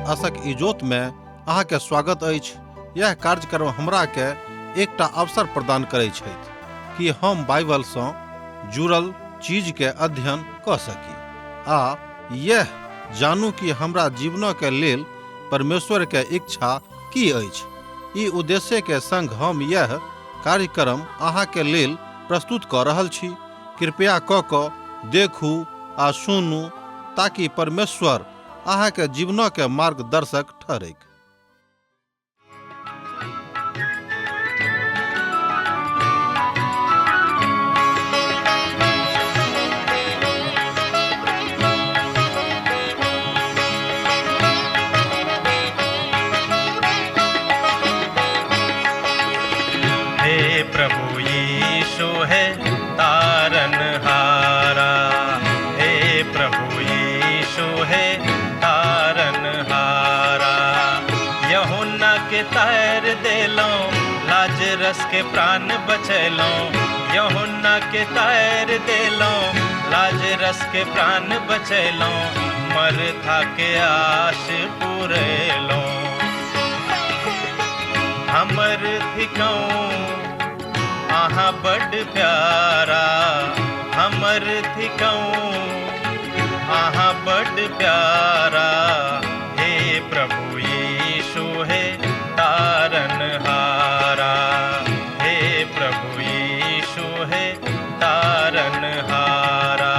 आशक इजोत में अहाँ के स्वागत अछि। यह कार्यक्रम हमरा के एकटा अवसर प्रदान करै छथि कि हम बाइबल सँ जुड़ल चीज के अध्ययन कऽ सकी आ यह जानू कि हमरा जीवन के लेल परमेश्वर के इच्छा की अछि। ई उद्देश्य के संग हम यह कार्यक्रम अहाँ के लेल प्रस्तुत कऽ रहल छी। कृपया कऽ कऽ देखू आ सुनू ताकि परमेश्वर अहाँ के जीवन के मार्गदर्शक ठहरैक। हे प्रभु यीशु है तारन हारा, हे प्रभु यीशु है तारन हारा। यहुन्ना के तार देलौं, लाजरस के प्राण बचैलौं। यहुन्ना के तार देलौं, लाजरस के प्राण बचैलौं। मरथा के आश पुरेलौं। हमर थिकौं अहाँ बड प्यारा, हमर थिकौं अहाँ बड प्यारा। हे प्रभु यीशु हे तारन हारा, हे प्रभु यीशु हे तारन हारा।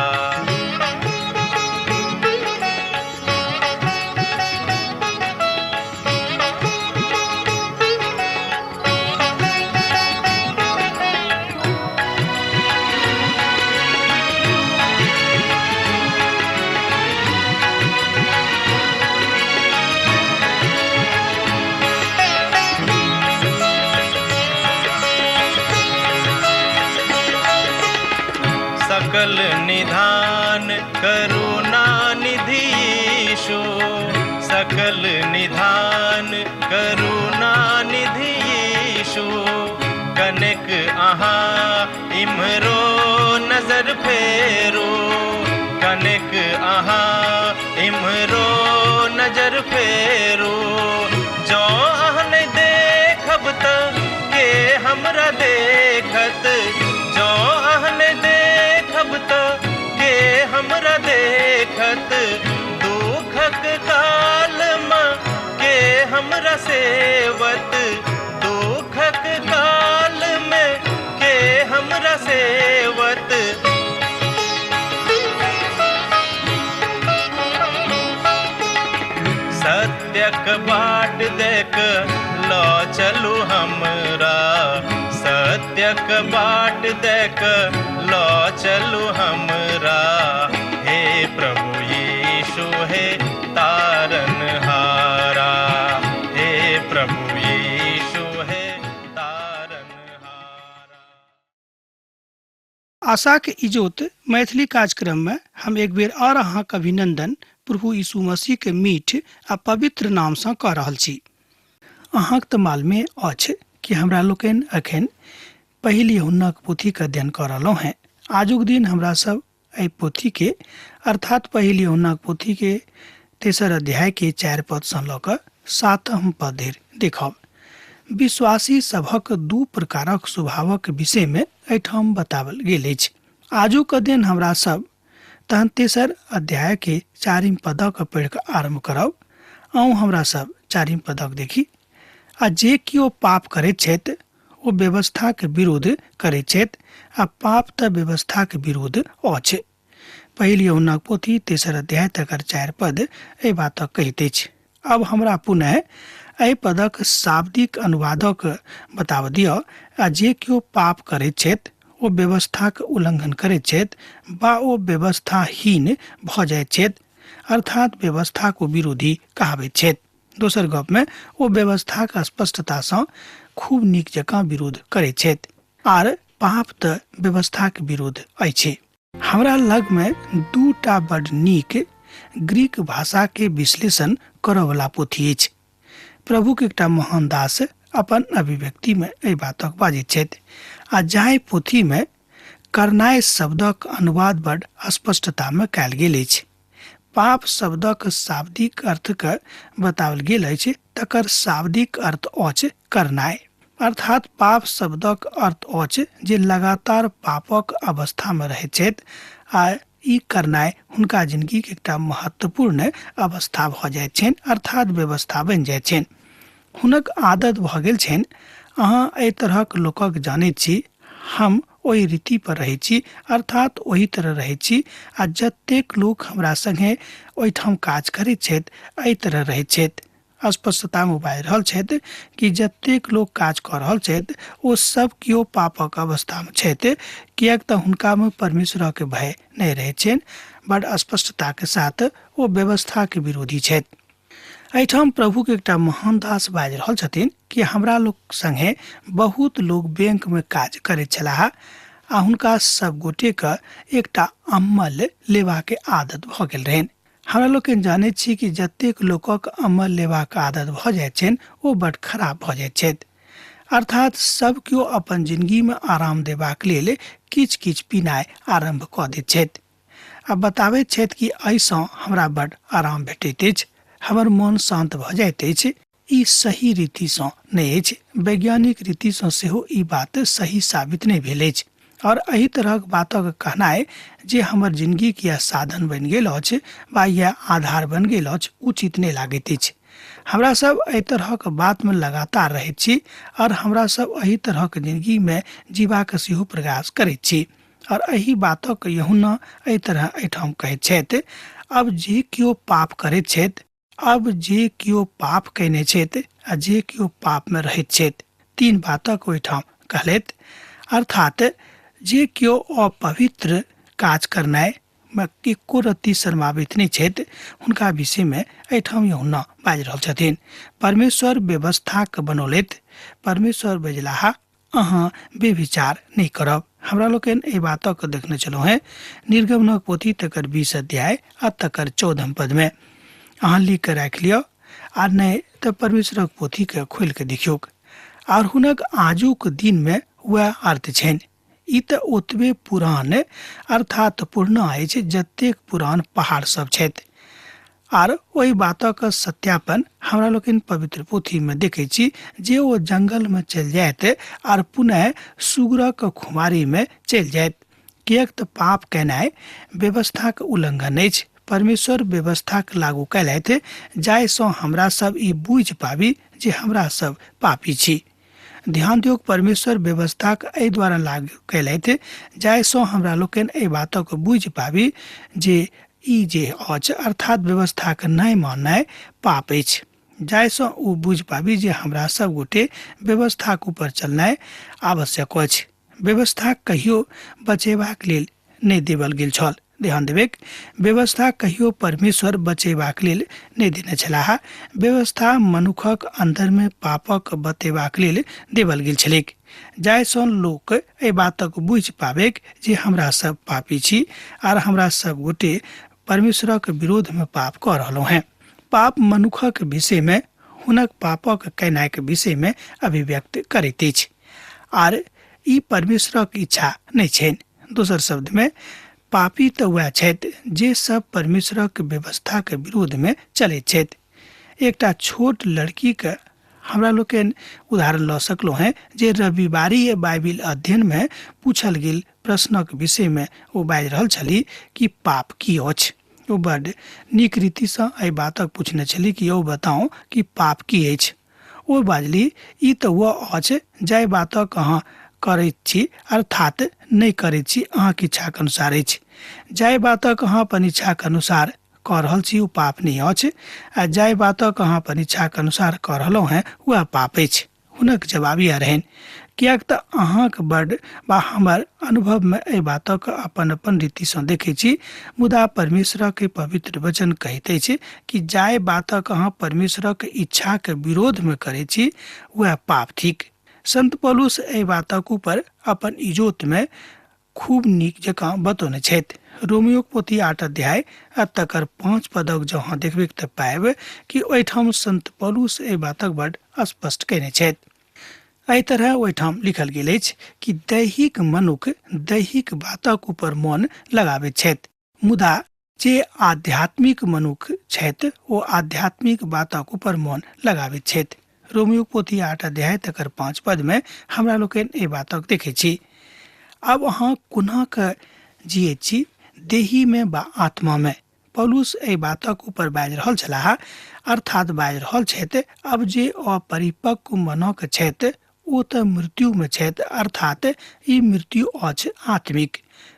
सकल निधान करुणा निधि यीशु, सकल निधान करुणा निधि यीशु। कनेक अहाँ इम्हरो नजर फेरू, कनेक अहाँ इम्हरो नजर फेरू। जँ अहाँ नहि देखब त के हमरा देखत, जँ अहाँ नहि देखब त के हमरा देखत। दुखक काल में के हमरा सेवत, दुखक काल में के हमरा सेवत। सत्यक बाट देख ल चलू हमरा, सत्यक बाट देख ल चलू हमरा। हे प्रभु यीशु हे तारन हारा, हे प्रभु यीशु हे तारन हारा। आशाक इजोत मैथिली कार्यक्रम में हम एक बेर और अहाँक अभिनंदन प्रभु यीशु मसीह के मीठ आ पवित्र नाम सँ कऽ रहल छी। अहाँक तऽ मालूमे अछि कि हमरा लोकनि अखन पहिल यूहन्नाक पोथीके अध्ययन कऽ रहलहुँ हेँ। आजुक दिन हमरा सब एहि पोथीके अर्थात पहिल यूहन्नाक पोथीके तेसर अध्यायके 4 पद सँ लऽ कऽ 7 पद धरि देखब। विश्वासी सभक 2 प्रकारक स्वभावक विषयमे एहिठाम बताओल गेल अछि। आजुक अध्ययन हमरा सब तहन तेसर अध्यायके 4 पदक पढ़ि कऽ आरम्भ करब। अहूँ हमरा सब 4 पदक देखी। आ जे केओ पाप करैत छथि ओ व्यवस्थाक विरोध करैत छथि आ पाप तऽ व्यवस्थाक विरोध अछि। पहिल यूहन्नाक पोथी तेसर अध्याय तकर 4 पद एहि बातक कहैत अछि। अब हमरा पुनः एहि पदक शाब्दिक अनुवादक बताब दिअ। आ जे केओ पाप करैत छथि ओ व्यवस्थाक उल्लंघन करैत छथि वा ओ व्यवस्थाहीन भऽ जाइत छथि, अर्थात व्यवस्थाक ओ विरोधी कहाबैत छथि। दोसर गपमे ओ व्यवस्थाक स्पष्टतासँ खूब नीक जकाँ विरोध करैत छथि आर पाप तऽ व्यवस्थाक विरोध अछि। हमरा लगमे 2 बड नीक ग्रीक भाषाके विश्लेषण करऽवला पोथी अछि। प्रभुक एकटा महान दास अपन अभिव्यक्तिमे एहि बातक बाजैत छथि आ जाहि पोथीमे करनाइ शब्दक अनुवाद बड स्पष्टतामे कयल गेल अछि। पाप शब्दक शाब्दिक अर्थके बताओल गेल अछि, तकर शाब्दिक अर्थ अछि करनाइ। अर्थात पाप शब्दक अर्थ अछि जे लगातार पापक अवस्थामे रहैत छथि आ ई करनाइ हुनका जिनगीके एकटा महत्वपूर्ण अवस्था भऽ जाइत छनि, अर्थात व्यवस्था बनि जाइत छनि। हुनक आदत भऽ गेल छनि। अहाँ एहि तरहक लोकक जानैत छी। हम ओहि रीति पर रहै छी, अर्थात ओहि तरह रहै छी, आ जतेक लोक हमरा संगे ओहिठाम काज करैत छथि एहि तरह रहैत छथि। अस्पष्टतामे बाजि रहल छथि कि जतेक लोक काज कऽ रहल छथि ओ सब केओ पापक अवस्थामे छथि, किएक तऽ हुनकामे परमेश्वरक भय नहि रहैत छनि। बड स्पष्टताके साथ ओ व्यवस्थाके विरोधी छथि। एहिठाम प्रभुके एकटा महान दास बाजि रहल छथिन कि हमरा लोक संगे बहुत लोक बैंकमे काज करैत छलाह आ हुनका सब गोटेके एकटा अम्मल लेबाके आदत भऽ गेल रहनि। हमरा लोकनि जानैत छी कि जतेक लोकक अम्मल लेबाक आदत भऽ जाइत छनि ओ बड खराब भऽ जाइत छथि। अर्थात सब केओ अपन जिनगीमे आराम देबाक लेल किछु किछु पीनाइ आरम्भ कऽ दैत छथि आ बताबैत छथि कि एहिसँ हमरा बड आराम भेटैत अछि, हमर मन शान्त भऽ जाइत अछि। ई सही रीतिसँ नहि अछि। वैज्ञानिक रीतिसँ सेहो ई बात सही साबित नहि भेल अछि। आओर एहि तरहक बातक कहनाइ जे हमर जिनगीक इएह साधन बनि गेल अछि वा इएह आधार बनि गेल अछि उचित नहि लागैत अछि। हमरा सब एहि तरहक बातमे लगातार रहैत छी आओर हमरा सब एहि तरहक जिनगीमे जीबाक सेहो प्रयास करैत छी। आओर एहि बातक यहुना एहि तरह एहिठाम कहैत छथि, अब जे केओ पाप करैत छथि, अब जे केओ पाप कयने छथि आ जे केओ पापमे रहैत छथि, तीन बातक ओहिठाम कहलथि। अर्थात जे केओ अपवित्र काज करनाइ मे एको रत्ती शर्माबैत नहि छथि, हुनका विषयमे एहिठाम यहुना बाजि रहल छथिन। परमेश्वर व्यवस्थाके बनौलथि। परमेश्वर बजलाह, अहाँ बेविचार नहि करब। हमरा लोकनि एहि बातक देखने छलहुँ हेँ निर्गमनक पोथी तकर 20 अध्याय आ तकर 14 पदमे। अहाँ लिख कऽ राखि लिअ आ नहि तऽ परमेश्वरक पोथीके खोलि कऽ देखियौक। आर हुनक आजुक दिनमे वएह अर्थ छनि। ई तऽ ओतबे पुरान अर्थात पुरना अछि जतेक पुरान पहाड़ सब छथि। आर ओहि बातक सत्यापन हमरा लोकनि पवित्र पोथीमे देखै छी जे ओ जंगलमे चलि जायत आर पुनः सुगरक खुमारीमे चलि जायत। किएक तऽ पाप केनाइ व्यवस्थाक उल्लंघन अछि। परमेश्वर व्यवस्थाक लागू कयलथि जाहिसँ हमरा सब ई बुझि पाबी जे हमरा सब पापी छी। ध्यान दियौक, परमेश्वर व्यवस्थाक एहि द्वारा लागू कयलथि जाहिसँ हमरा लोकनि एहि बातक बुझि पाबी जे ई जे अछि अर्थात व्यवस्थाक नहि माननाइ पाप अछि, जाहिसँ ओ बुझि पाबी जे हमरा सब गोटे व्यवस्थाक ऊपर चलनाइ आवश्यक अछि। व्यवस्था कहियो बचेबाक लेल नहि देवल गेल छल। ध्यान देबैक, व्यवस्था कहियो परमेश्वर बचेबाक लेल नहि देने छलाह। व्यवस्था मनुखक अन्दरमे पापक बतेबाक लेल देवल गेल छलैक, जाहिसँ लोक एहि बातक बुझि पाबैक जे हमरा सब पापी छी आर हमरा सब गोटे परमेश्वरक विरोधमे पाप कऽ रहलहुँ हेँ। पाप मनुखक विषयमे हुनक पापक केनाइक विषयमे अभिव्यक्त करैत अछि आर ई परमेश्वरक इच्छा नहि छनि। दोसर शब्दमे पापी तऽ वएह छथि जे सब परमेश्वरक व्यवस्थाके विरोधमे चलैत छथि। एकटा छोट लड़कीके हमरा लोकनि उदाहरण लऽ सकलहुँ हेँ जे रविवारीय बाइबिल अध्ययनमे पूछल गेल प्रश्नक विषयमे ओ बाजि रहल छली कि पाप की अछि। ओ बड नीक रीतिसँ एहि बातक पूछने छली कि यौ बताउ कि पाप की अछि। ओ बाजली, ई तऽ ओ अछि जाहि बातक अहाँ करैत छी अर्थात नहि करैत छी, अहाँके इच्छाक अनुसार अछि। जाहि बातक अहाँ अपन इच्छाक अनुसार कऽ रहल छी ओ पाप नहि अछि आ जाहि बातक अहाँ अपन इच्छाक अनुसार कऽ रहलहुँ हेँ वएह पाप अछि। हुनक जवाब इएह रहनि, किएक तऽ अहाँक बड वा हमर अनुभवमे एहि बातक अपन अपन रीतिसँ देखैत छी, मुदा परमेश्वरक पवित्र वचन कहैत अछि कि जाहि बातक अहाँ परमेश्वरक इच्छाक विरोधमे करैत छी वएह पाप थिक। संत पौलुस एहि बातक ऊपर अपन इजोतमे खूब नीक जकाँ बतौने छथि। रोमियोक पोथी 8 अध्याय आ तकर 5 पदक जँ अहाँ देखबैक तऽ पायब कि ओहिठाम संत पौलुस एहि बातक बड स्पष्ट कयने छथि। एहि तरह ओहिठाम लिखल गेल अछि कि दैहिक मनुख दैहिक बातक ऊपर मन लगाबैत छथि, मुदा जे आध्यात्मिक मनुख छथि ओ आध्यात्मिक बातक ऊपर मोन लगाबैत छथि। रोमियो पोथी 8 अध्याय तकर 5 पद में हमरा लोकनि एहि बातक देखै छी। आब अहाँ कोना कऽ जियैत छी, देही में बा आत्मा में? पौलुस एहि बातक ऊपर बाजि रहल छलाह, अर्थात बाजि रहल छथि, अब जे अपरिपक्व मनक छथि ओ तऽ मृत्यु में छथि, अर्थात ई मृत्यु अछि आत्मिक।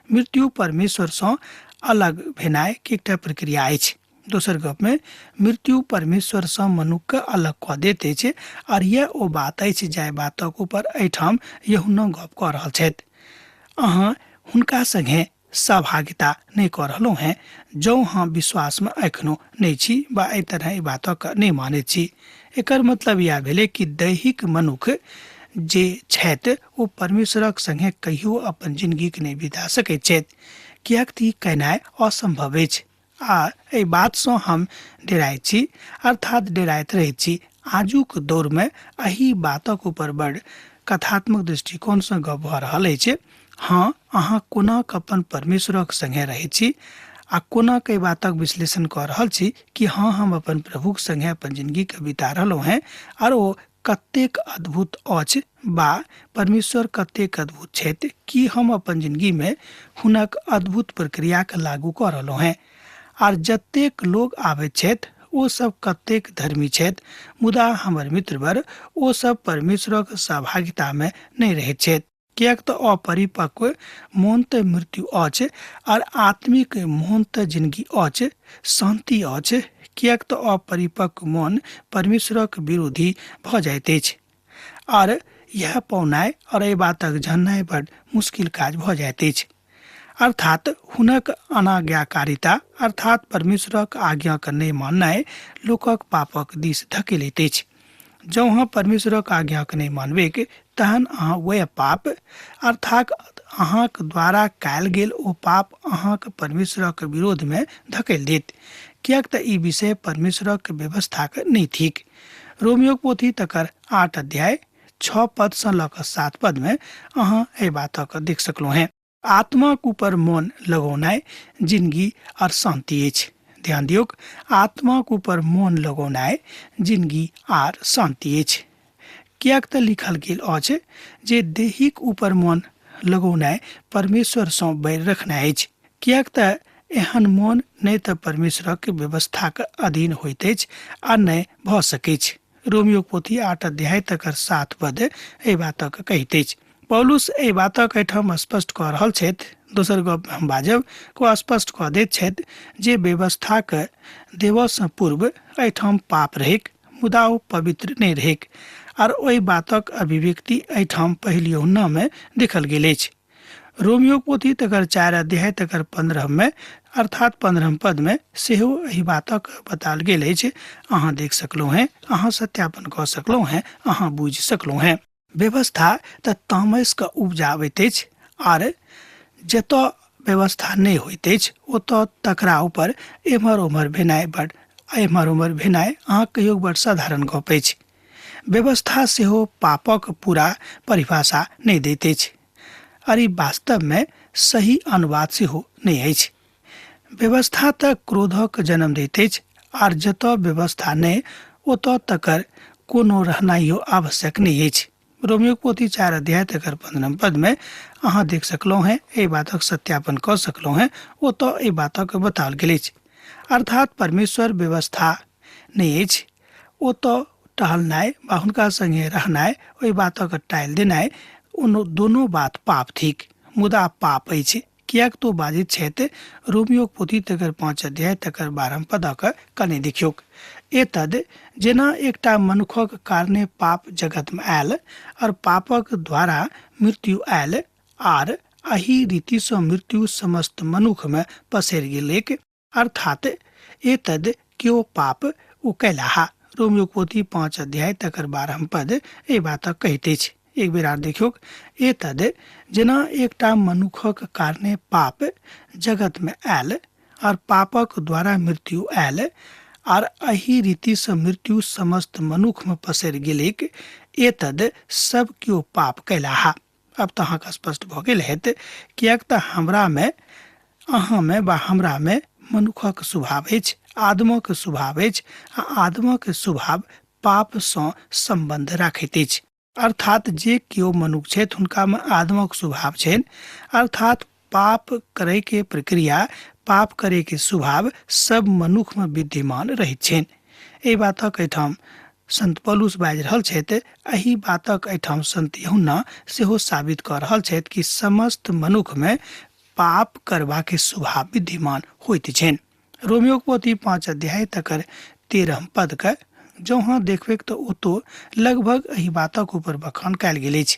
मृत्यु परमेश्वर सँ अलग भेनाइ के एकटा प्रक्रिया अछि। दोसर गप में मृत्यु परमेश्वर सँ मनुख के अलग कऽ दैत अछि, और यह ओ बात अछि जाहि बातक ऊपर एहिठाम यूहन्ना गप कऽ रहल छथि। अहाँ हुनका संगे सहभागिता नहि कऽ रहलहुँ हेँ जँ अहाँ विश्वासमे एखनो नहि छी वा एहि तरह ई बातक नहि मानैत छी। एकर मतलब इएह भेलै कि दैहिक मनुख जे छथि ओ परमेश्वरक संगे कहियो अपन जिंदगीके नहि बिता सकैत छथि, किएक तऽ ई केनाइ असंभव अछि। आ एहि बातसँ हम डेराइत छी, अर्थात डेराइत रहैत छी। आजुक दौरमे एहि बातक ऊपर बड़ कथात्मक दृष्टिकोणसँ गप भऽ रहल अछि। हँ, अहाँ कोना अपन परमेश्वरक संगे रहैत छी आ कोना एहि बातक विश्लेषण कऽ रहल छी कि हँ, हम अपन प्रभुक संगे अपन जिंदगीके बिता रहलहुँ हेँ, आर ओ कतेक अद्भुत अछि बा परमेश्वर कतेक अद्भुत छथि कि हम अपन जिंदगीमे हुनक अद्भुत प्रक्रियाके लागू कऽ रहलहुँ हेँ। आर जतेक लोग आबैत छथि ओ सब कतेक धर्मी छथि, मुदा हमर मित्रवर ओ सब परमेश्वरक सहभागितामे नहि रहैत छथि, किएक तऽ अपरिपक्व मोन तऽ मृत्यु अछि आर आत्मिक मोन तऽ जिंदगी अछि, शांति अछि, किएक तऽ अपरिपक्व मोन परमेश्वरक विरोधी भऽ जाइत अछि। आर इएह पौनाइ और एहि बातक जाननाइ बड मुश्किल काज भऽ जाइत अछि। अर्थात हुनक अनाज्ञाकारिता अर्थात परमेश्वरक आज्ञाके नहि माननाइ लोकक पापक दिस धकेलैत अछि। जँ अहाँ परमेश्वरक आज्ञाके नहि मानबैक तहन अहाँ वएह पाप अर्थात अहाँक द्वारा कयल गेल ओ पाप अहाँक परमेश्वरक विरोधमे धकेल देत, किएक तऽ ई विषय परमेश्वरक व्यवस्थाक नहि थिक। रोमियोक पोथी तकर 8 अध्याय 6 पद सँ लऽ कऽ 7 पद में अहाँ एहि बातक देख सकलहुँ हेँ। आत्माक ऊपर मोन लगौनाइ जिंदगी और शांति अछि। ध्यान दियौक, आत्माक ऊपर मोन लगौनाइ जिंदगी आर शांति अछि, किएक तऽ लिखल गेल अछि जे देहिक ऊपर मोन लगौनाइ परमेश्वर सँ बैर रखनाइ अछि, किएक तऽ एहन मोन नहि तऽ परमेश्वरक व्यवस्थाक अधीन होइत अछि आ नहि भऽ सकैछ। रोमियो पोथी 8 अध्याय तकर 7 पद एहि बातक कहैत अछि। पौलुस एहि बातक एहिठाम स्पष्ट कऽ रहल छथि। दोसर गप हम बाजब, ओ स्पष्ट कऽ दैत छथि जे व्यवस्थाक देबऽसँ पूर्व एहिठाम पाप रहैक, मुदा ओ पवित्र नहि रहैक, आर ओहि बातक अभिव्यक्ति एहिठाम पहिल यूहन्नामे देखल गेल अछि। रोमियो पोथी तकर 4 अध्याय तकर 15 में अर्थात 15 पद में सेहो एहि बातक बताल गेल अछि। अहाँ देख सकलहुँ हेँ, अहाँ सत्यापन कऽ सकलहुँ हेँ, अहाँ बुझि सकलहुँ हेँ। व्यवस्था तऽ तामसके उपजाबैत अछि, आर जतऽ व्यवस्था नहि होइत अछि ओतऽ तकरा ऊपर एम्हर ओम्हर भेनाइ बड एम्हर ओम्हर भेनाइ अहाँ कहियो बड साधारण गप अछि। व्यवस्था सेहो पापक पूरा परिभाषा नहि दैत अछि, आर ई वास्तवमे सही अनुवाद सेहो नहि अछि। व्यवस्था तऽ क्रोधक जन्म दैत अछि, आर जतऽ व्यवस्था नहि ओतऽ तकर कोनो रहनाइयो आवश्यक नहि अछि। रोमियो पोथी 4 अध्याय तकर 15 पद में अहाँ देख सकलहुँ हेँ, एहि बातक सत्यापन कऽ सकलहुँ हेँ, ओतऽ एहि बातक बताओल गेल अछि। अर्थात परमेश्वर व्यवस्था नहि अछि, ओतऽ टहलनाइ वा हुनका संगे रहनाइ, ओहि बातक टालि देनाइ, दोनो बात पाप थिक, मुदा पाप अछि किएक तो बाजैत छथि। रोमियोक पोथी तकर 5 अध्याय तकर 12 पदक कने देखियौक। एतद जेना एकटा मनुखक कारणे पाप जगतमे आयल और पापक द्वारा मृत्यु आयल, आर एहि रीतिसँ मृत्यु समस्त मनुखमे पसरि गेलैक, अर्थात एतद केओ पाप ओ कयलाहा। रोमियो पोथी 5 अध्याय तकर 12 पद एहि बातक कहैत अछि। एक बेर आर देखियौक, एतद जेना एकटा मनुखक कारणे पाप जगतमे आयल और पापक द्वारा मृत्यु आयल, आर एहि रीतिसँ मृत्यु समस्त मनुखमे पसरि गेलैक, एतद सब केओ पाप कयलाहा। अब तऽ अहाँके स्पष्ट भऽ गेल हेत, किएक तऽ हमरामे, अहाँमे वा हमरामे मनुखक स्वभाव अछि, आदमक स्वभाव अछि आ आदमक स्वभाव पापसँ सम्बन्ध राखैत अछि। अर्थात जे केओ मनुख छथि हुनकामे आदमक स्वभाव छनि, अर्थात पाप करैके प्रक्रिया, पाप करैके स्वभाव सब मनुखमे विद्यमान रहैत छनि। एहि बातक एहिठाम संत पौलुस बाजि रहल छथि, एहि बातक एहिठाम संत यूहन्ना सेहो साबित कऽ रहल छथि कि समस्त मनुखमे पाप करबाके स्वभाव विद्यमान होइत छनि। रोमियोक पोथी 5 अध्याय तकर 13 पदके जँ अहाँ देखबै तऽ ओतौ लगभग एहि बातक ऊपर बखान कयल गेल अछि।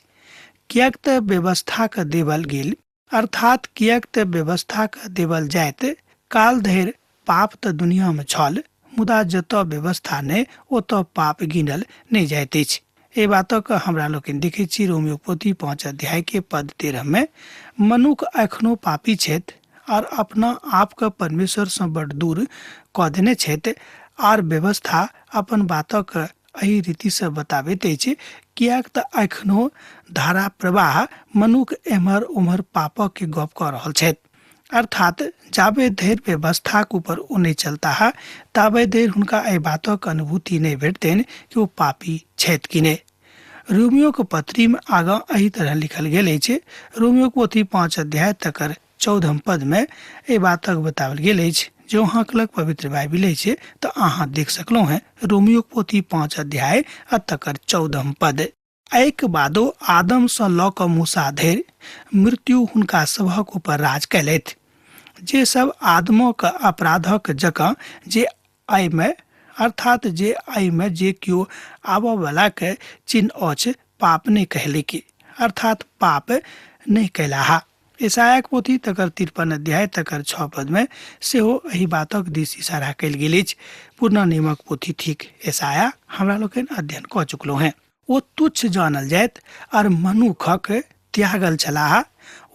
किएक तऽ व्यवस्थाके देवल गेल, अर्थात किएक तऽ व्यवस्थाके देवल जाइत काल धरि पाप तऽ दुनियामे छल, मुदा जतऽ व्यवस्था नहि ओतऽ पाप गिनल नहि जाइत अछि। एहि बातक हमरा लोकनि देखै छी रोमियो पोथी 5 अध्याय के पद 13 में मनुख एखनो पापी छथि और अपना आपके परमेश्वर सँ बड दूर कऽ देने छथि आर व्यवस्था अपन बातक एहि रीतिसँ बताबैत अछि, किएक तऽ एखनो धारा प्रवाह मनुख एम्हर ओम्हर पापक के गप कऽ रहल छथि। अर्थात जाबे धरि व्यवस्थाक ऊपर ओ नहि चलताह ताबे धरि हुनका एहि बातक अनुभूति नहि भेटतनि कि ओ पापी छथि कि नहि। रोमियोक पत्रीमे आगाँ एहि तरह लिखल गेल अछि। रोमियोक पोथी 5 अध्याय तकर 14 पदमे एहि बातक बताओल गेल अछि। जो अहाँके लग पवित्र बाइबिल अछि तऽ अहाँ देख सकलहुँ हेँ रोमियोक पोथी 5 अध्याय आ तकर 14 पद। एहिके बादो आदमसँ लऽ कऽ मूसा धरि मृत्यु हुनका सभक ऊपर राज कयलथि, जे सब आदमक अपराधक जकाँ जे एहिमे, अर्थात जे एहिमे जे केओ आबऽवलाके चिन्ह अछि पाप नहि कहलकै, अर्थात पाप नहि कयलाह। ईसायाक पोथी तकर 53 अध्याय तकर 6 पदमे सेहो एहि बातक दिस इशारा कयल गेल अछि। पुरना नियमक पोथी थिक ईसाया, हमरा लोकनि अध्ययन कऽ चुकलहुँ हेँ। ओ तुच्छ जानल जाइत आर मनुखक त्यागल छलाह,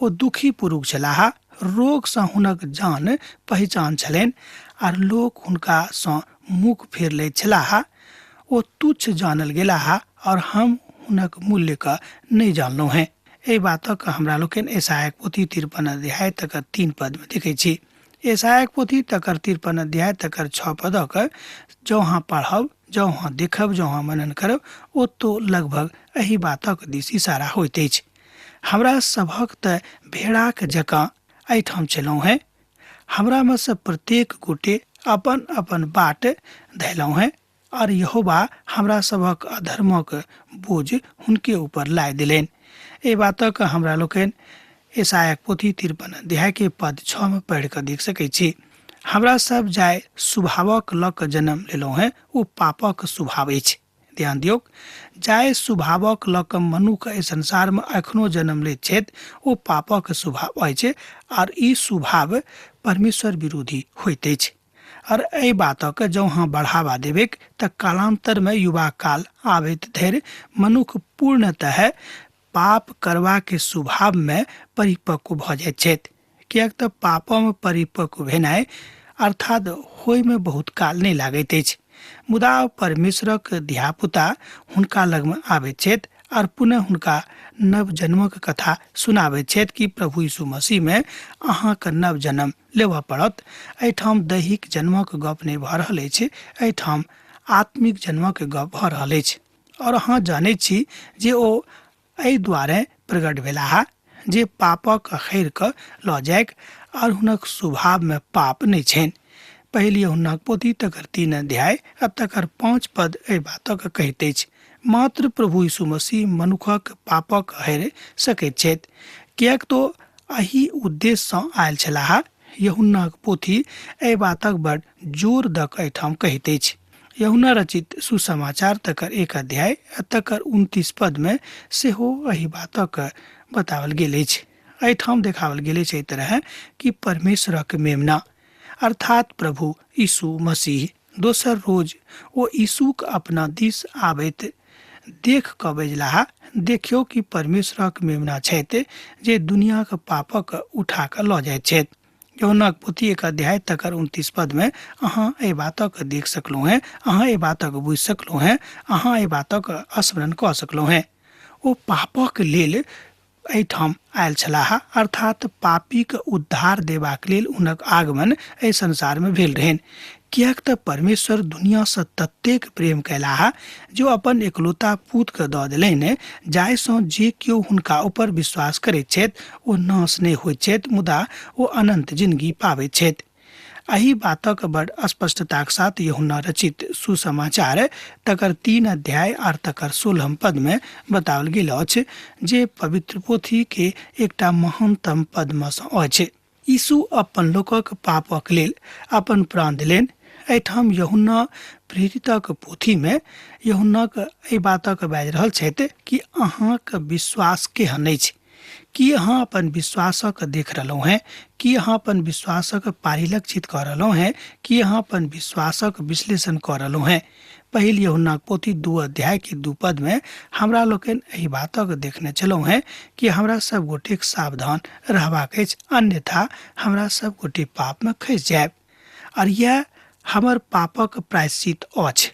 ओ दुखी पुरुष छलाह, रोगसँ हुनक जान पहिचान छलनि आर लोक हुनकासँ मुख फेर लैत छलाह। ओ तुच्छ जानल गेलाह और हम हुनक मूल्यके नहि जानलहुँ हेँ। एहि बातक हमरा लोकनि ईसायाक पोथी 53 अध्याय तकर 3 पदमे देखै छी। ईसायाक पोथी तकर 53 अध्याय तकर 6 पदक जँ अहाँ पढ़ब, जँ अहाँ देखब, जँ अहाँ मनन करब, ओतौ लगभग एहि बातक दिस इशारा होइत अछि। हमरा सभक तऽ भेड़ाक जकाँ एहिठाम छलहुँ हेँ, हमरामे सँ प्रत्येक गोटे अपन अपन बाट धयलहुँ हेँ और यहोवा हमरा सभक अधर्मक बोझ हुनके ऊपर लादि देलनि। एहि बातक हमरा लोकनि ईसायाक पोथी 53 अध्याय के पद 6 में पढ़ि कऽ देख सकै छी। हमरा सब जाय स्वभावक लऽ कऽ जन्म लेलहुँ हेँ ओ पापक स्वभाव अछि। ध्यान दियौक, जाय स्वभावक लऽ कऽ मनुख एहि संसार में एखनो जन्म लैत छथि ओ पापक स्वभाव अछि आर ई स्वभाव परमेश्वर विरोधी होइत अछि। और एहि बातक जँ अहाँ बढ़ावा देबैक तऽ कालांतरमे युवा काल आबैत धरि मनुख पूर्णतः पाप करबाके स्वभावमे परिपक्व भऽ जाइत छथि। किएक तऽ पापमे परिपक्व भेनाइ अर्थात होइमे बहुत काल नहि लागैत अछि, मुदा परमेश्वरक धियापुता हुनका लगमे आबैत छथि और पुनः हुनका नव जन्मक कथा सुनाबैत छथि कि प्रभु यीशु मसीहमे अहाँके नव जन्म लेबऽ पड़त। एहिठाम दैहिक जन्मक गप नहि भऽ रहल अछि, एहिठाम आत्मिक जन्मक गप भऽ रहल अछि। और अहाँ जानैत छी जे ओ एहि दुआरे प्रकट भेलाह जे पापक हेर कऽ लऽ जाइक और हुनक स्वभावमे पाप नहि छनि। पहिल यूहन्नाक पोथी तकर 3 अध्याय आ तकर 5 पद एहि बातक कहैत अछि। मात्र प्रभु यीशु मसीह मनुखक पापक हेर सकैत छथि, किएक तो एहि उद्देश्यसँ आयल छलाह। यूहन्नाक पोथी एहि बातक बड जोर दऽ कऽ एहिठाम कहैत अछि। यूहन्ना रचित सुसमाचार तकर 1 अध्याय आ तकर 29 पदमे सेहो एहि बातक बताओल गेल अछि। एहिठाम देखाओल गेल अछि एहि तरह कि परमेश्वरक मेमना अर्थात प्रभु यीशु मसीह दोसर रोज ओ यीशुक अपना दिस आबैत देख कऽ बजलाह, देखियौ कि परमेश्वरक मेमना छथि जे दुनियाक पापक उठा कऽ लऽ जाइत छथि। यूहन्नाक पोथी 1 अध्याय तकर 29 पदमे अहाँ एहि बातक देख सकलहुँ हेँ, अहाँ एहि बातक बुझि सकलहुँ हेँ, अहाँ एहि बातक स्मरण कऽ सकलहुँ हेँ। ओ पापक लेल एहिठाम आयल छलाह, अर्थात पापीके उद्धार देबाक लेल हुनक आगमन एहि संसारमे भेल रहनि। किएक तऽ परमेश्वर दुनियासँ ततेक प्रेम कयलाह जो अपन एकलौता पुतके दऽ देलनि, जाहिसँ जे केओ हुनका ऊपर विश्वास करैत छथि ओ नाश नहि होइत छथि, मुदा ओ अनन्त जिंदगी पाबैत छथि। एहि बातक बड़ स्पष्टताक साथ यूहन्ना रचित सुसमाचार तकर 3 अध्याय आर तकर 16 पद में बताओल गेल अछि, जे पवित्र पोथी के एकटा महानतम पदमे सँ अछि। यीशु अपन लोकक पापक लेल अपन प्राण देलनि। एहिठाम यूहन्ना प्रेरितक पोथीमे यूहन्नाक एहि बातक बाजि रहल छथि कि अहाँक विश्वास केहन अछि, की अहाँ अपन विश्वासक देख रहलहुँ हेँ, की अहाँ अपन विश्वासक परिलक्षित कऽ रहलहुँ हेँ, की अहाँ अपन विश्वासक विश्लेषण कऽ रहलहुँ हेँ। पहिल यूहन्नाक पोथी 2 अध्याय के 2 पद में हमरा लोकनि एहि बातक देखने छलहुँ हेँ कि हमरा सब गोटेक सावधान रहबाक अछि, अन्यथा हमरा सब गोटे पाप में खसि जायब। और यह हमर पापक प्रायश्चित अछि,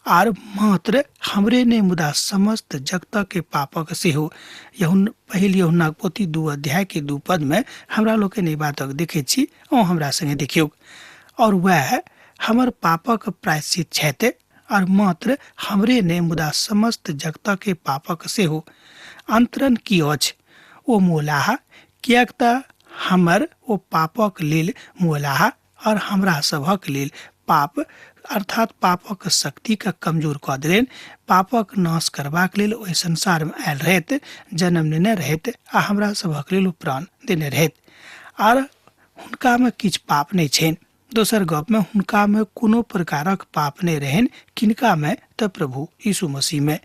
आर मात्र हमरे नहि मुदा समस्त जगतक के पापक सेहो। पहिल यूहन्नाक पोथी 2 अध्याय के 2 पद में हमरा लोकनि एहि बातक देखै छी। अहूँ हमरा संगे देखियौ। और वएह हमर पापक प्रायश्चित छथि, और मात्र हमरे नहि मुदा समस्त जगतक के पापक सेहो। अंतरन की अछि? ओ मोलाह, किएक तऽ हमर ओ पापक लेल मोलाह और हमरा सभक लेल पाप अर्थात पापक शक्ति के कमजोर कऽ देलनि। पापक नाश करबाक लेल ओहि संसार में आयल रहैत, जन्म लेने रहैत आ हमरा सभक लेल ओ प्राण देने रहैत। आर हुनका में किछु पाप नहि छनि। दोसर गप में हुनका में कोनो प्रकारक पाप नहि रहनि। किनका में? तऽ प्रभु यीशु मसीह में।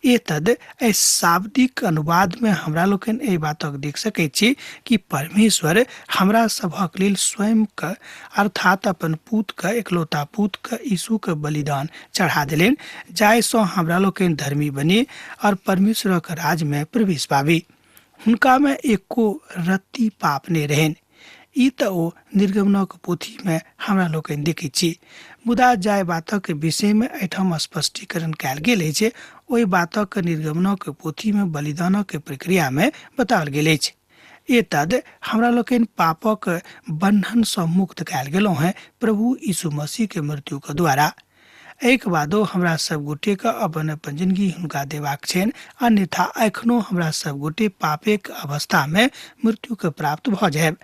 एतद एहि शाब्दिक अनुवाद में हमरा लोकनि एहि बातक देख सकै छी कि परमेश्वर हमरा सभक लेल स्वयं के अर्थात अपन पुत के, एकलौता पुत के, यीशु के बलिदान चढ़ा देलनि, जाहिसँ हमरा लोकनि धर्मी बनी और परमेश्वरक राज में प्रवेश पाबी। हुनका में एको रत्ती पाप नहि रहनि। ई तऽ ओ निर्गमनक पोथी में हमरा लोकनि देखै छी। मुदा जाहि बातक विषय में एहिठाम स्पष्टीकरण कयल गेल अछि, ओहि बातक निर्गमनक पोथी में बलिदानक प्रक्रिया में बताओल गेल अछि। एतद हमरा लोकनि पापक बन्धन सँ मुक्त कयल गेलहुँ हेँ प्रभु यीशु मसीह के मृत्यु के द्वारा। एहिके बादो हमरा सब गोटे के अपन अपन जिंदगी हुनका देबाक छनि, अन्यथा एखनो हमरा सब गोटे पापेक अवस्था में मृत्यु के प्राप्त भऽ जायब।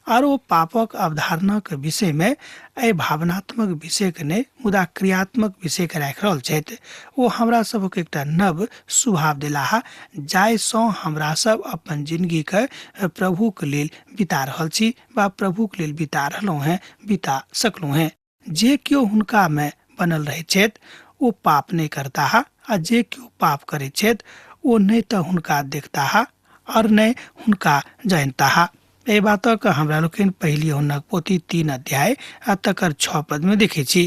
आर ओ पापक अवधारणाक विषय में एहि भावनात्मक विषय के नहि मुदा क्रियात्मक विषय के राखि रहल छथि। ओ हमरा सबक एकटा नव स्वभाव देलाह, जाहिसँ हमरा सब अपन जिंदगी के प्रभुक लेल बिता रहल छी वा प्रभुक लेल बिता रहलहुँ हेँ, बिता सकलहुँ हेँ। जे केओ हुनका में बनल रहैत छथि ओ पाप नहि करताह, आ जे केओ पाप करैत छथि ओ नहि तऽ हुनका देखताह और नहि हुनका जानताह। एहि बातक हमरा लोकनि पहिल यूहन्नाक पोथी 3 अध्याय आ तकर 6 पद में देखै छी।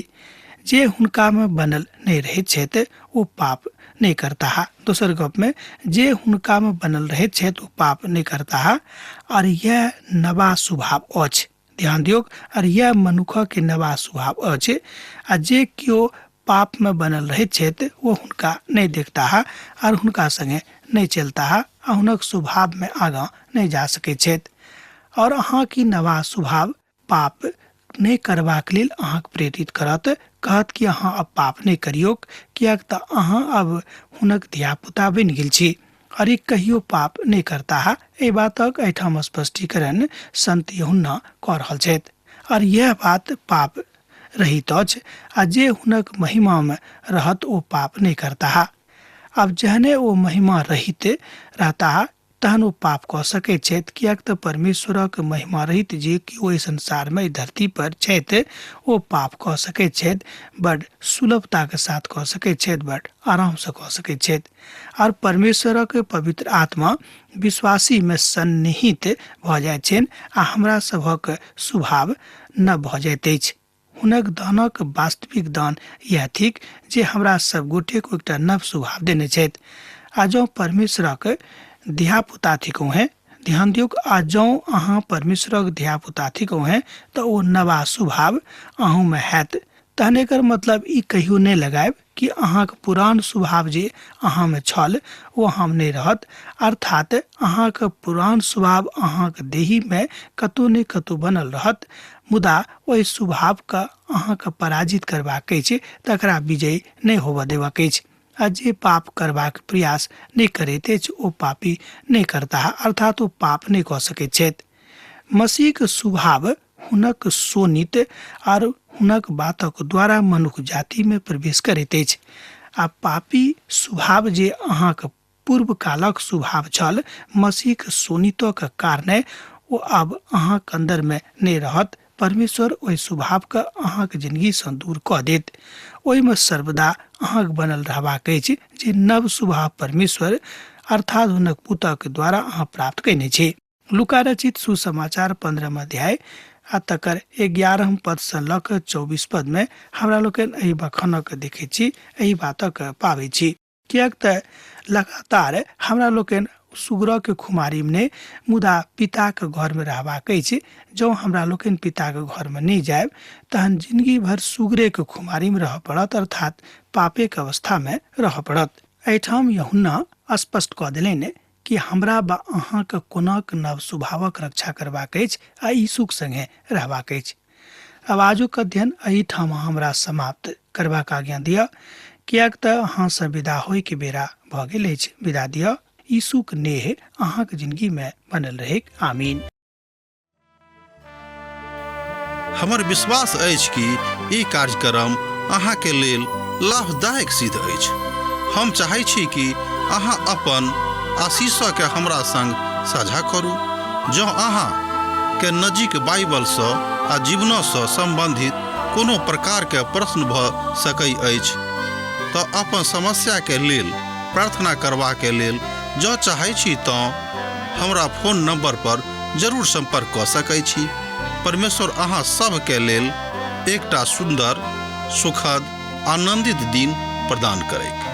जे हुनका में बनल नहि रहैत छथि ओ पाप नहि करताह। दोसर गप में जे हुनका में बनल रहैत छथि ओ पाप नहि करताह, और यह नवा स्वभाव अछि। ध्यान दियौक, और यह मनुखक के नवा स्वभाव अछि, आ जे केओ पाप में बनल रहैत छथि ओ हुनका नहि देखताह और हुनका संगे नहि चलताह आ हुनक स्वभाव में आगाँ नहि जा सकैत छथि। और अहाँ की नवा स्वभाव पाप नहि करबाक लेल अहाँक प्रेरित करत, कहत कि अहाँ अब पाप नहि करियौक, किएक तऽ अहाँ अब हुनक धियापुता बनि गेल छी। और ई कहियो पाप नहि करताह। एहि बातक एहिठाम स्पष्टीकरण संत यूहन्ना कऽ रहल छथि। और यह बात पाप रहित अछि, आ जे हुनक महिमा में रहत ओ पाप नहि करताह। आब जहने ओ महिमा रहित रहताह तहन ओ पाप कऽ सकैत छथि, किएक तऽ परमेश्वरक महिमा रहित जे केओ एहि संसार में एहि धरती पर छथि ओ पाप कऽ सकैत छथि, बड सुलभताक साथ कऽ सकैत छथि, बड आरामसँ कऽ सकैत छथि। और परमेश्वरक पवित्र आत्मा विश्वासी में सन्निहित भऽ जाइत छनि आ हमरा सभक स्वभाव नव भऽ जाइत अछि। हुनक दानक वास्तविक दान यैह थिक जे हमरा सब गोटेक एकटा नव स्वभाव देने छथि। आ जँ परमेश्वरक धियापुता थिकहुँ हेँ, ध्यान दियौक, आ जँ अहाँ परमेश्वरक धियापुता थिकहुँ हेँ तऽ ओ नवा स्वभाव अहूँमे हैत। तहन एकर मतलब ई कहियो नहि लगायब कि अहाँक पुरान स्वभाव जे अहाँमे छल ओ अहाँमे नहि रहत। अर्थात अहाँक पुरान स्वभाव अहाँक देहीमे कतहु ने कतहु बनल रहत, मुदा ओहि स्वभावके अहाँके पराजित करबाक अछि, तकरा विजयी नहि होबऽ देबाक अछि। आ जे पाप करबाक प्रयास नहि करैत अछि ओ पापी नहि करताह, अर्थात ओ पाप नहि कऽ सकैत छथि। मसीहक स्वभाव हुनक शोणित आर हुनक बातक द्वारा मनुख जातिमे प्रवेश करैत अछि। आ पापी स्वभाव जे अहाँक पूर्व कालक स्वभाव छल, मसीहक शोणितक कारणे ओ आब अहाँक अन्दरमे नहि रहत। परमेश्वर ओहि स्वभावके अहाँक जिनगीसँ दूर कऽ देत। ओहिमे सर्वदा अहाँक बनल रहबाक अछि जे नव स्वभाव परमेश्वर अर्थात हुनक पुतक द्वारा अहाँ प्राप्त कयने छी। लुका रचित सुसमाचार 15 अध्याय आ तकर 11 पदसँ लऽ कऽ 24 पदमे हमरा लोकनि एहि बखानक देखैत छी, एहि बातक पाबै छी। किएक तऽ लगातार हमरा लोकनि सुगरके खुमारीमे नहि मुदा पिताके घरमे रहबाक अछि। जँ हमरा लोकनि पिताके घरमे नहि जायब तहन जिनगी भरि सुगरेके खुमारीमे रहऽ पड़त, अर्थात पापेके अवस्थामे रहऽ पड़त। एहिठाम यूहन्ना स्पष्ट कऽ देलनि कि हमरा वा अहाँके कोनाक नव स्वभावक रक्षा करबाक अछि आ यीशुक संगे रहबाक अछि। आब आजुक अध्ययन एहिठाम हमरा समाप्त करबाक आज्ञा दिअ, किएक तऽ अहाँसँ विदा होइके बेरा भऽ गेल अछि। विदा दिअ। यीशुक नेह अहाँक जिनगीमे बनल रहैक। आमीन। हमर विश्वास अछि कि ई कार्यक्रम अहाँके लेल लाभदायक सिद्ध अछि। हम चाहै छी कि अहाँ अपन आशीषके हमरा संग साझा करू। जँ अहाँ के नजीक बाइबलसँ आ जीवनसँ सम्बन्धित कोनो प्रकारके प्रश्न भऽ सकै अछि तऽ अपन समस्याके लेल प्रार्थना करबाके लेल जँ चाहै छी तँ हमरा फोन नंबर पर जरूर संपर्क कऽ सकै छी। परमेश्वर अहाँ सभके लेल एकटा सुन्दर, सुखद, आनंदित दिन प्रदान करैक।